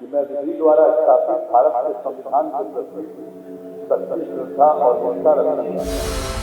कि मैं विधि द्वारा स्थापित भारत के संविधान के प्रति सच्ची श्रद्धा और निष्ठा रखूंगा।